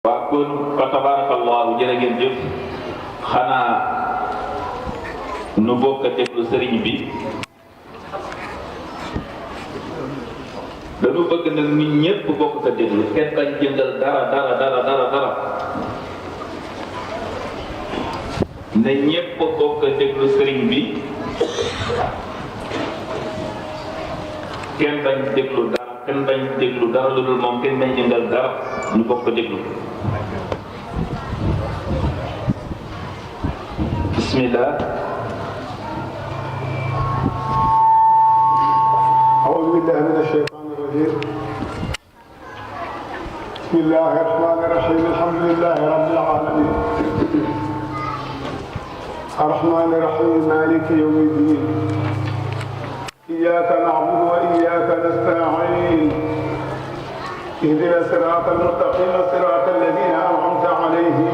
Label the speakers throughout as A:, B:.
A: waa kon fa tabarakallahu jërë ngeen jëf xanaa nu bokk a déglu sëriñ bi dañu bëgg nag nit ñépp bokk a déglu kenn bañ jëngal dara ne ñépp bokk a déglu sëriñ bi kenn bañ déglu dara lu dul moom kenn bañ jëngal dara ñu bokk a déglu bismillah
B: أعوذ بالله من الشيطان الرجيم بسم الله الرحمن الرحيم الحمد لله رب العالمين الرحمن الرحيم مالك يوم الدين إياك نعبد وإياك نستعين اهدنا الصراط المستقيم صراط الذين أنعمت عليهم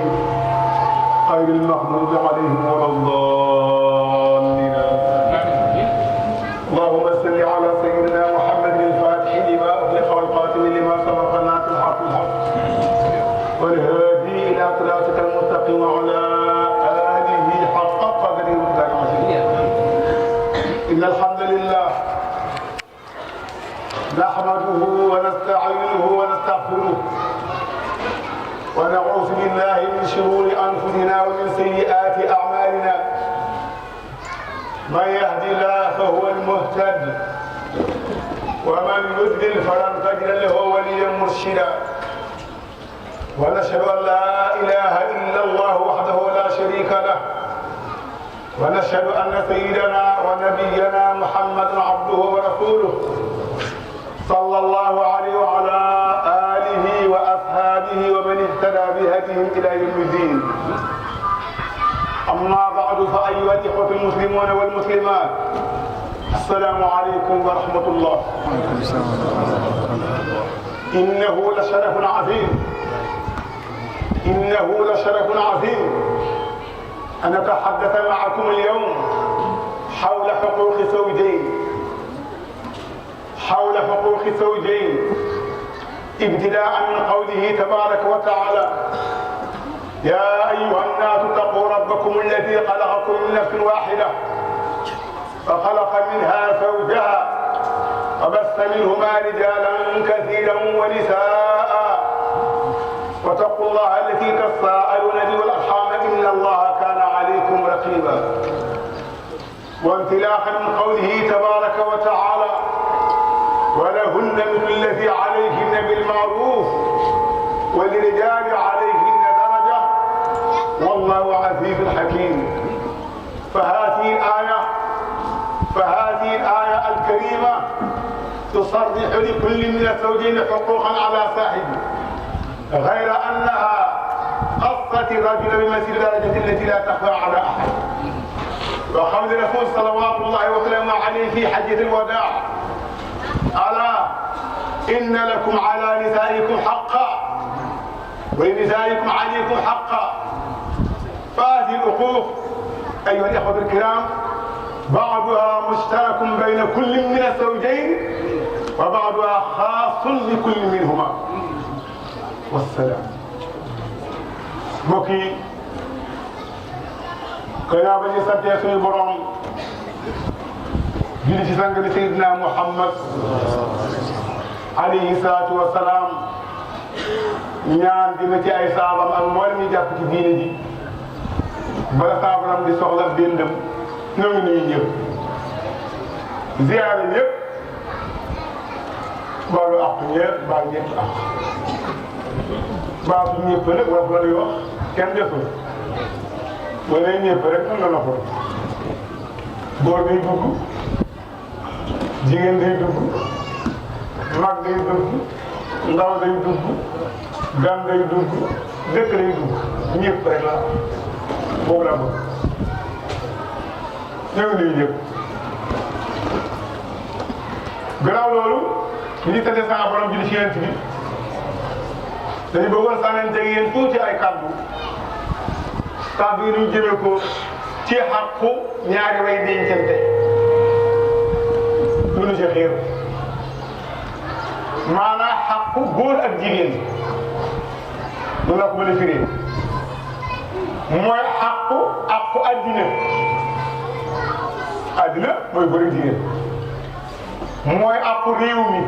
B: غير المغضوب عليهم ولا الضالين اللهم صل على سيدنا محمد الفاتح لما أغلق والقاتم لما سبق الناصر الحق بالحق والهادي إلى صراطك المستقيم وعلى آله حق قدره ومقداره العظيم إن الحمد لله نحمده ونستعينه ونستغفره ونعوذ بالله من شرور أنفسنا ومن سيئات أعمالنا من يهدي الله فهو المهتد ومن يضلل فلن تجد له وليا مرشدا ونشهد أن لا إله إلا الله وحده لا شريك له ونشهد أن سيدنا ونبينا محمد عبده ورسوله صلى الله عليه وعلى آله وأصحابه ومن اهتدى بهديهم إلى يوم الدين أما بعد فأيها الإخوة المسلمون والمسلمات السلام عليكم ورحمة الله. إنه لشرف عظيم أن أتحدث معكم اليوم حول حقوق الزوجين ابتداء من قوله تبارك وتعالى يا أيها الناس اتقوا ربكم الذي خلقكم من نفس واحدة فخلق منها زوجها وبث منهما رجالا كثيرا ونساء واتقوا الله الذي تساءلون به والأرحام إن الله كان عليكم رقيبا وانطلاقا من قوله تبارك وتعالى ولهن مثل الذي عليهن بالمعروف وللرجال عليهن درجة والله عزيز حكيم. فهذه الآية الكريمة تصرح لكل من الزوجين حقوقا على صاحبه غير أنها خصت الرجل بمثل الدرجة التي لا تخفى على أحد. وقول الرسول صلوات الله وسلامه عليه في حجة الوداع ألا إن لكم على نسائكم حقا ولنسائكم عليكم حقا. فهذه الحقوق أيها الإخوة الكرام بعضها مشترك بين كل من الزوجين وبعضها خاص لكل منهما. والسلام. mbokk yi gannaaw ba ñu santee suñu borom julli ci sang bi Seydina Muhammad alayhi salaatu wa salaam ñaan dina ci ay saabam ak mboolem ñu jàpp ci diine ji bala saabaram di soxla bindam ñoo ngi nuyu ñëpp ziyaare ñëpp baalu àq ñëpp baal ñëpp àq baalu ñëpp nag wax la wax kenn desul wala ñëpp rek mën na noppal góor day dugg jigéen day dugg mag day dugg ndaw day dugg gan day dugg dëkk day dugg ñëpp rek la boobu la bëgg ñëw nañu ñëpp. gannaaw loolu ñu ngi tëddee sa borom julli ci yéen bi dañu bëggoon sànnante ak yéen tuuti ay kàddu yi ñu jëmee ko ci xàqu ñaari way dencante lu ñu ci xiir maanaam xàqu góor ak jigéen noonu laa ko mën a firee mooy àqu addina mooy bëri jigéen mooy àqu réew mi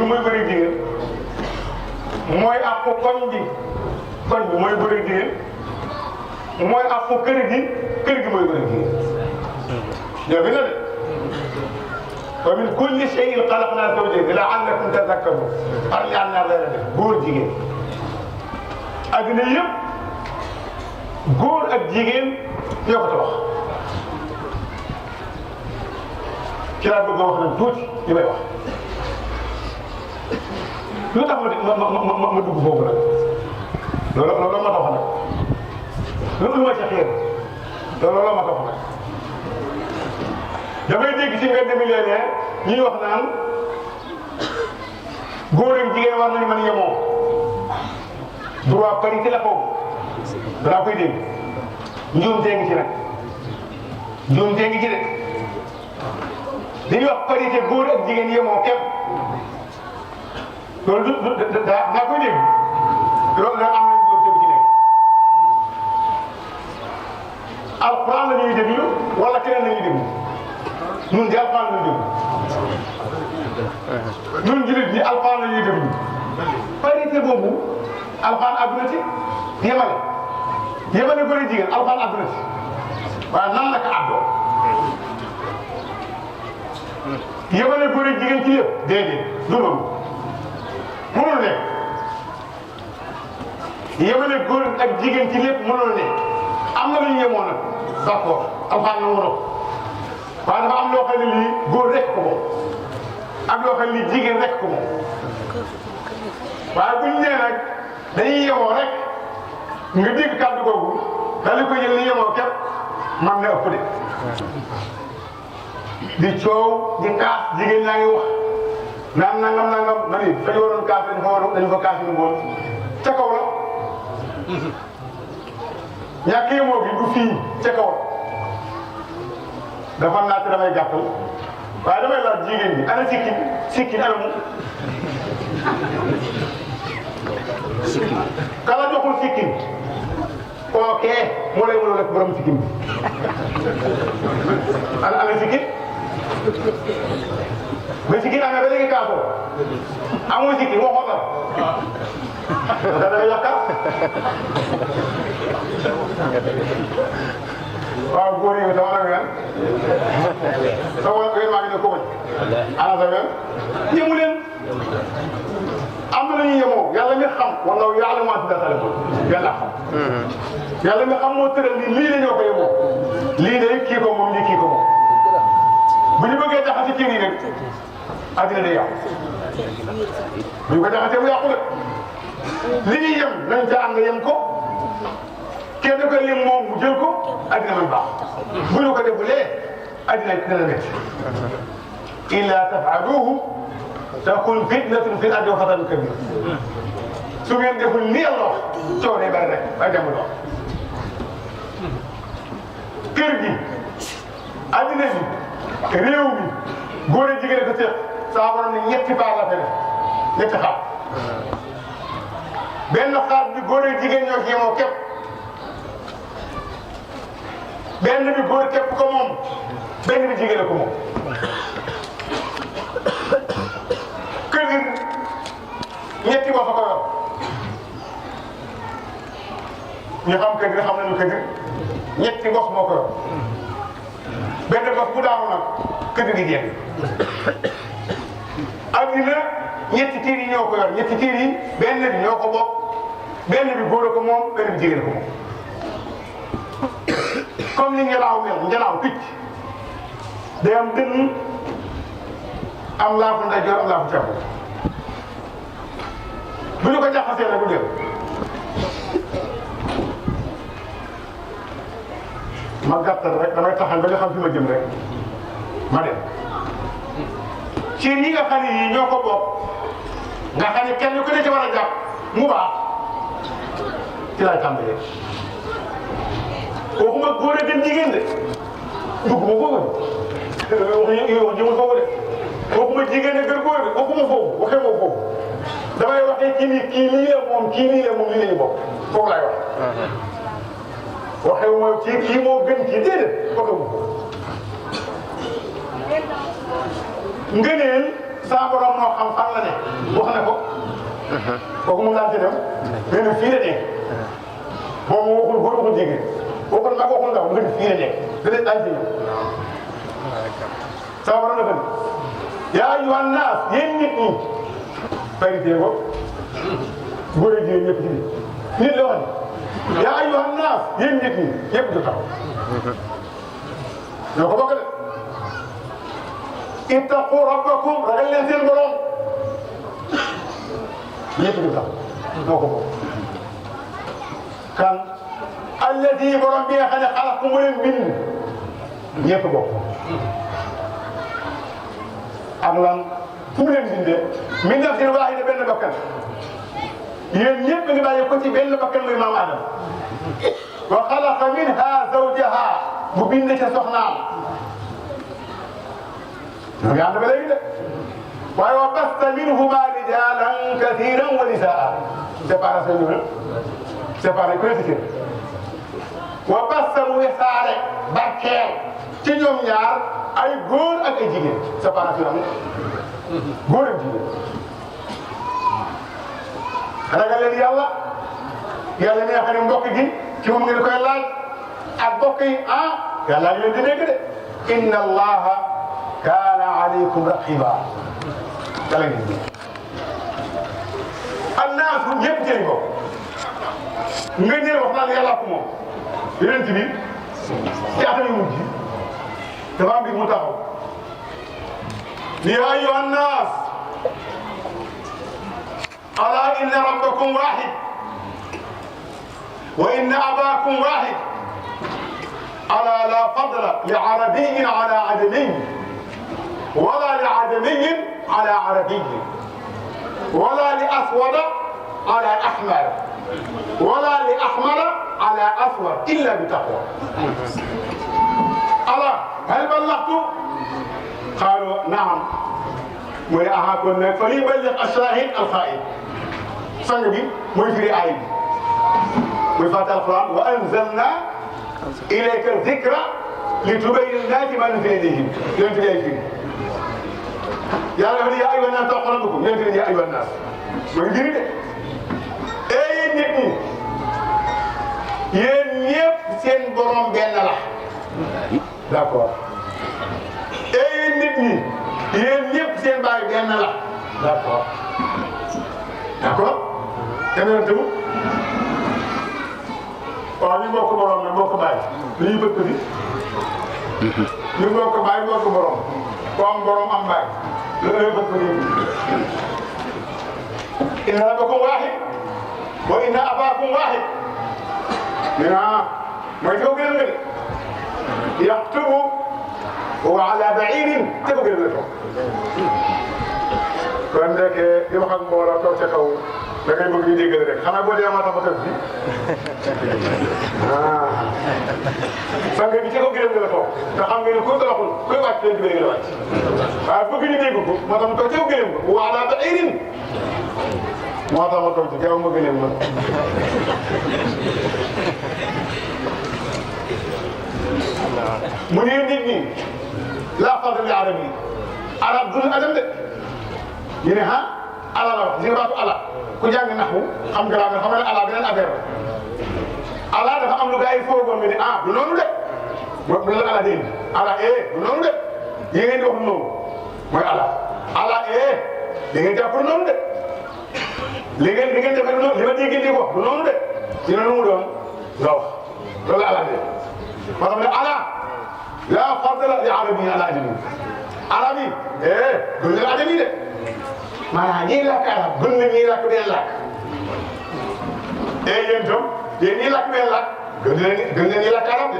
B: mooy bëri jigéen mooy àqu koñ bi mooy bëri jigéen mooy àqu kër gi mooy bëri jigéen ñoo fi na de wa min kulli shay'in xalaqnaa zawjayni la'allakum tadhakkaruun par ñaar lay def góor jigéen addina yëpp góor ak jigéen ñoo ko tabax ci laa bëgg a wax nag tuuti li may wax lu tax ma dugg foofu nag loolu ma tax nag lu ma ca xeer loolu ma tax nag damay dégg ci mbedd mi léeg-léeg ñuy wax naan góor ak jigéen war nañu mën a yemoo droit parité la foofu danaa koy dégg njuumtee ngi ci nag njuumtee ngi ci de dañuy wax parité góor ak jigéen yemoo képp loolu naa koy dégg loolu da am nañu njuumte bu ci nekk alxuraan la ñuy déglu wala keneen la ñuy déglu ñun di alxuraan la ñuy déglu ñun jullit ñi alxuraan la ñuy déglu parité boobu alxuraan àdduna ci yemale góor ak jigéen alxuraan àdduna ci waaye nan la ko àddoo yemale góor ak jigéen ci yëpp déedéet du loolu mënul ne yemale góor ak jigéen ci lépp mënul ne am na lu ñu yemoo nag d'accord alxuraan na mënoo waaye dafa am loo xam ne lii góor rek ko moom ak loo xam ne lii jigéen rek ko moom waaye bu ñu nee nag dañuy yemoo rek nga dégg kàddu googu daal di ko jël ni yemoo képp man na ëpp de di coow di kaas jigéen ñaa ngi wax naan nangam ma ni fa ñu waroon kaas dañu fa kaas ñu woon ca kaw la ñàkk yemoo gi du fii ca kaw la dafa naat damay gàttal waaye damay laaj jigéen ñi ana sikkin ana mu kala joxul sikkin ok moo lay mën a def borom sikkin bi ana sikkin mais sikkin amee ba léegi kaasoo amoo sikkin waxoo dara da ngay yàqal waaw góor yi sama la ngeen sama ngeen maa ngi ne ko bañ ana sa ngeen yemu leen am na lu ñuy yemoo yàlla mi xam wala yàlla maa tuddee téléphone yàlla xam. yàlla mi xam moo tëral lii la ñoo ko yemoo lii de kii ko moom lii kii ko moom bu ñu bëggee jaxase kii yi rek addina day yàqu bu ñu ko jaxasee bu yàqu rek li ñuy yem nañ ca ànd yem ko kenn ko lim moom mu jël ko addina muy baax bu ñu ko defulee addina dina métti illa taf'aluhu takun fitnatun fil ardi wa fasadun kabir su ngeen deful ni Yàlla wax coow day bari rek ba jàmm dox kër gi addina bi réew mi góor ak jigéen ko seq saa borom ne ñetti paar la fa def ñetti xaar benn xaar bi góor ak jigéen ñoo ci yemoo képp benn bi góor képp ko moom benn bi jigéen ko moom kër gi ñetti wax ko yor ñu xam kër gi xam nañu kër gi ñetti wax moo ko yor benn wax bu daanu nag kër gi jeex addina ñetti tiir yi ñoo ko yor ñetti tiir yi benn bi ñoo ko bokk benn bi góor ko moom benn bi jigéen ko moom comme ni ngelaaw mel ngelaaw picc day am dënn am laafu ndeyjoor am laafu càmmoñ bu ñu ko jaxasee nag du dem ma gàttal rek damay taxal ba nga xam fi ma jëm rek ma dem ci ñi nga xam ne yii ñoo ko bokk nga xam ne kenn ku ne ci war a jàpp mu baax ci laay tàmbalee waxuma góor a gën jigéen de dugguma foofu wax jëmul foofu de waxuma jigéen a gën góor de waxuma foofu waxee moo foofu damay waxee kii lii la moom kii lii la moom lii la ñu bokk foofu laay wax. waxewu ma kii moo gën kii déedéet waxewu ko. ngëneel saa borom moo xam fan la ne wax na ko. kooku moom daan ci dem. mais nag fii la nekk. moom waxul góor waxul jigéen waxul mag waxul ndaw nga fii la nekk dinañ daan ci ñëw. saa borom dafa ne yaa ayyuhan naas yéen nit ñi. parité ko góor ak jigéen ñëpp ci biir nit la wax ne yaa ayyuhan naas yéen nit ñi ñëpp du taxaw. ñoo ko bokk de. ittaqu rabbakum ragal leen seen borom ñëpp du taxaw ñoo ko bokk. kan alladi borom bi nga xam ne xalaq mu leen bind ñëpp bokk. ak lan fu mu leen bindee min nafsin waahida benn bakkan yéen ñëpp ngi bàyyi ko ci benn bakkan muy maam Adam wa xalaqa minha zawjaha mu bind ca soxnaam ñoo ngi ànd ba léegi de waaye wa basta minhuma rijalan kathiran wa nisaa séparation ñu séparé ku ne ci kër wa basta mu wesaare barkeel ci ñoom ñaar ay góor ak ay jigéen séparation am góor ak jigéen ragal leen yàlla yàlla mi nga xam ne mbokk gi ci moom ngeen koy laaj ak mbokk yi yàlla ngi leen di dégg de inna allaha kaana alaykum raqiba yàlla ngeen di annaasu ñëpp jëriñ ko nga ñëw wax naan yàlla ko moom yeneen ci biir ci atam yu mujj dafa am bi mu taxaw يا أيها الناس ألا إن ربكم واحد وإن أباكم واحد ألا لا فضل لعربي على عجمي ولا لعجمي على عربي ولا لأسود على أحمر ولا لأحمر على أسود إلا بتقوى ألا هل بلغت؟ قالوا نعم mooy kon nag fa liy balligh ash-shahid al-ghaib sang bi mooy firi aay bi mooy fàttali alquran wa anzalna ilayka dhikra litubayyina linnaasi maa nuzzila ilayhim yéen fi firi yàlla dafa ne yaa ayyuhan naas ittaqu rabbakum yéen fi yaa ayyuhan naas mooy firi de yéen nit ñi yéen ñëpp seen borom benn la d'accord yéen nit ñi yéen ñëpp seen baay benn la d'accord d'accord kenn leen tëbu waaw ñu bokk borom ne bokk baay li ñuy bëgg bi ñu bokk baay bokk borom ku am borom am baay la ñuy bëgg bi inna rabbakum waahid wa inna abaakum waahid mooy taw gën nga de yaxtubu wa ala ba'irin te ko gën a toog kon nag li ma xam mbooloo toog ca kaw da ngay bëgg ñu déggal rek xanaa boo dee ma tax ba tëb bi sang bi ca ko gën a toog te xam ngeen ne ku toroxul kuy wàcc leen di bëri nga wàcc waaye bëgg ñu dégg ko moo tax ma toog ca ko gën a wa ala ba'irin moo tax ma toog ci jaww ma gën a mën mu ne nit ñi laa fadla li arab yi arab du adam de ñu ne ala la wax li nga baatu ala ku jàng naxu xam grammaire xam ne ala beneen affaire la ala dafa am lu gars yi foogoon nga ne du noonu de mooy la ala dégg ala du noonu de yi ngeen di wax du noonu mooy ala li ngeen jàpp du noonu de li ngeen defee du noonu li ma dégg di wax du noonu de ñu ne lu mu doon nga wax loolu ala de moo tax ne ala laa fadla li arabi ala ajami arab yi gën leen ajami de maanaam ñiy làkk arab gën na ñiy làkk benn làkk yéen itam yéen ñiy làkk benn làkk gën leen ñiy làkk arab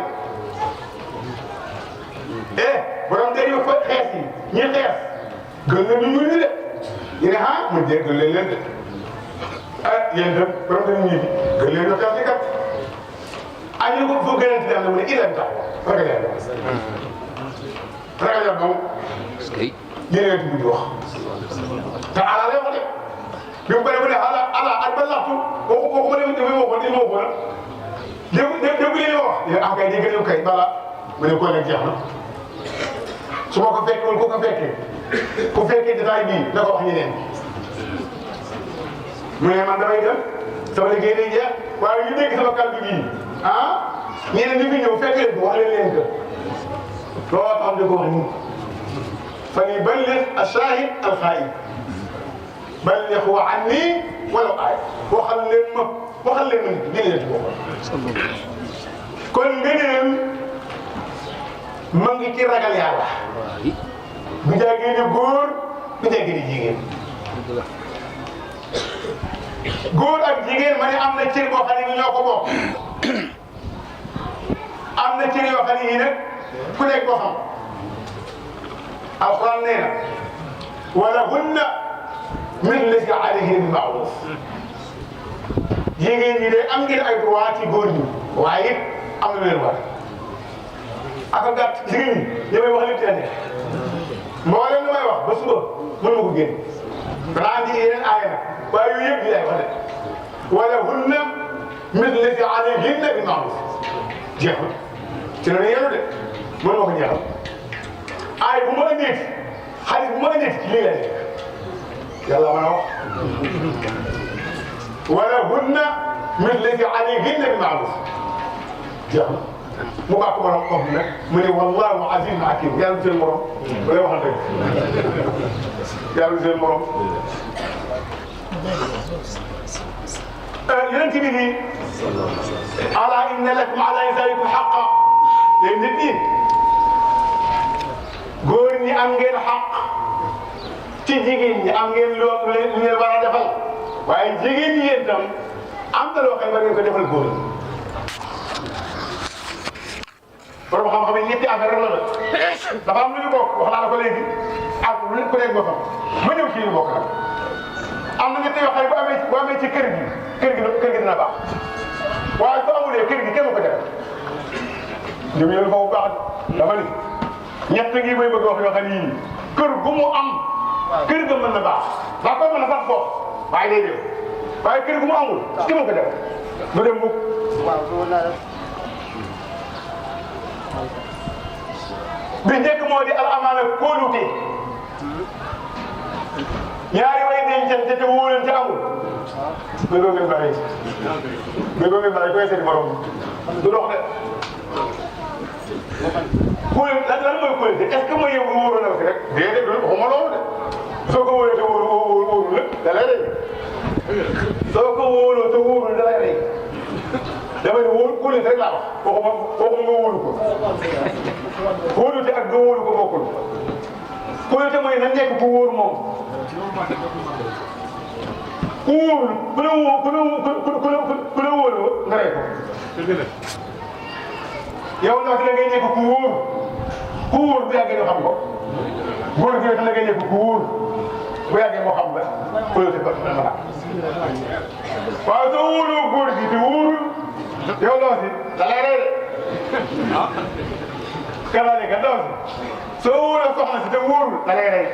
B: de borom der yu fa xees yi ñi xees gën leen ñu ñuul ñi de ñu ne mu dee gën leen de yéen itam borom der ñi gën leen ñu xees yi kat ñu ko foo gënante dem na mu ne ilam tax ragal yàlla ragal yàlla moom yéen a ngi wax te ala lay wax de bi mu paree mu ne ala ak ba laxtu waxu ma dem moo ko la dégg li wax am kay dégg nañu kay bala mu ne ko nag jeex na su ma ko fekkee ku ko fekkee détail bii na ko wax ñeneen mu ne man damay dem sama liggéey day jeex waaye ñu dégg sama kàddu gi ñeneen ñi fi ñëw fekk leen ko wax leen ko looloo tax di ko wax nii fa yuballigh ash-shahid al-ghaib ballighu anni walaw aaya waxal leen ma nit ñi leen ci boppam kon ngëneel ma ngi ci ragal yàlla bu jàggee ni góor bu jàggee ni jigéen góor ak jigéen ma ne am na cër boo xam ne ñoo ko bokk am na cër yoo xam ne yii nag ku nekk boo xam alquran nee na wala hunna mithlu llazi alayhinna bil ma'ruf jigéen ñi de am ngeen ay droit ci góor ñi waaye it am na lu leen war ak a gàtt jigéen ñi li may wax lépp ci la nekk mboolem li may wax ba suba mën ma ko génn danaa andi yeneen aaya nag waaye yooyu yëpp di lay wax de wala hunna mithlu llazi alayhinna bil ma'ruf jeexul ci la yenu de mën ma ko jeexal aay bu ma indi xaalis bu ma indi ci lii lay nekk yàlla mën a wax wala hunna mithlu llazi alayhinna bil ma'ruf jeexul mu baax ko ma wax foofu nag mu ne wallahu azizun hakim yàlla du seen morom ba lay waxal dëgg yàlla du seen morom yonent bi nii ala inna lakum ala nisaaikum haqqan yéen nit ñi góor ñi am ngeen xaq ci jigéen ñi am ngeen loo leen war a defal waaye jigéen ñi yéen tam am na loo xam ne war ngeen ko defal góor ñi. borom xam-xam yi ñetti affaire rek la dafa am lu ñu bokk wax naa la ko léegi ak lu ku nekk boppam ma ñëw ci ñu bokk nag am na ñetti yoo xam ne bu amee ci kër gi dina baax waaye soo amulee kër gi kenn ko def ñu ngi leen foofu baax dafa ni ñett ngi may bëgg wax yoo xam ne yii kër gu mu am kër ga mën na baax daa koy mën a sax foofu waaye day dem waaye kër gu mu amul kenn ko def du dem mukk bi njëkk moo di al amaana kóolute ñaari way dencante te wóolante amul mais doo ngeen bàyyi koy seen borom du dox de kóolute lan mooy kóolute est-ce que mooy yow nga wóoroon na rek déedéet waxuma loolu de soo ko wóoree te wóorul la da lay rey soo ko wóoroo te wóorul da lay rey dama ne wóor kóolute rek laa wax waxuma nga wóoru ko kóolute ak nga wóoru ko bokkul kóolute mooy na nekk ku wóor moom ku wóorul ku la wóoroo nga rey ko yow nag la ngay nekk ku wóor bu yàggee ñu xam ko góor gi la ngay nekk ku wóor bu yàggee moo xam la kóolute ko dana waaw soo wóoroo góor gi te wóorul yow ndaw si da lay rey de kalaale ka ndaw si soo wóoroo soxna si te wóorul da lay rey